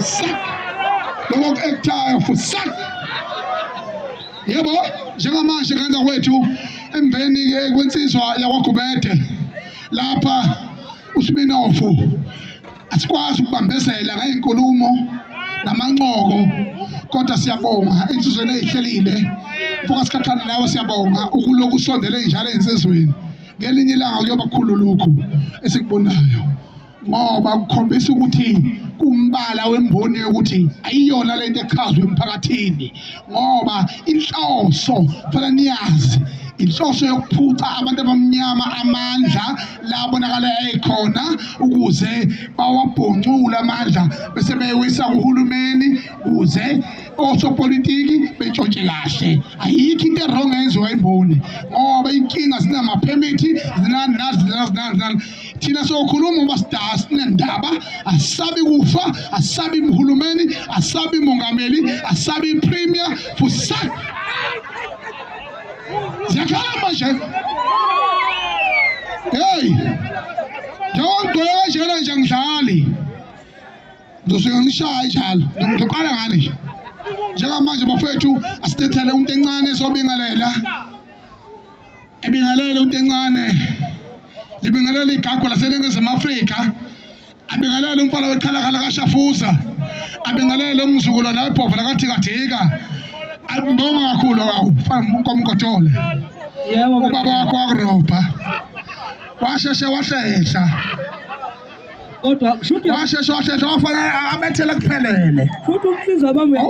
Fusak. Lokho ku-actayo fusak. Yebo, njengamanje ngenza kwethu emveni-ke kwensizwa yakwaGubede lapha uSiminofu asikwazi ukubambezela ngey'nkulumo namancoko kodwa siyabonga insizweni eyihlelile mfoka Sikhakhane nawe siyabonga ukulokhu usondele njalo ey'nsizweni ngelinye ilanga kuyoba kukhulu lokhu esikubonayo ngoba kukhombisa ukuthi kumbala wemboni yokuthi ayiyona lento echazwe emphakathini ngoba inhloso fanele niyazi inhloso yokuphuca abantu abamnyama amandla la bonakala ekhona ukuze bawabhoncule amandla bese bewisa kuhulumeni ukuze osopolitiki bentshontshe kahle. Ayikho into erong eyenziwa imboni ngoba inkinga zinamaphemithi zinani nazi zinani zinani zinani. Thina sokhuluma ngoba sidala sinendaba, asabi kufa, asabi uhulumeni, asabi mongameli, asabi premier fusak. Ziyakhala manje. Hey! Njengoba ngigqoke kanjena nje angidlali. Ngizosuke ngishaye njalo. Ngizoqala ngani nje? Njengamanje bafethu asilethele umuntu encane sobingelela. Ebingelele umuntu encane. Libingelele igagu laseNingizimu Afrika. Abingelele umfana wekhalakhala kaShafuza. Abingelele umzukulwane webhova lakaThikathika. Ngibonga kakhulu awu mfana uNkomkotole. Yebo. Ubaba wakho wakurobha. Washeshe wahlehla. Kodwa shuthi Washeshe wahlehla wafanele abethele kuphelele. futhi umsiza bami.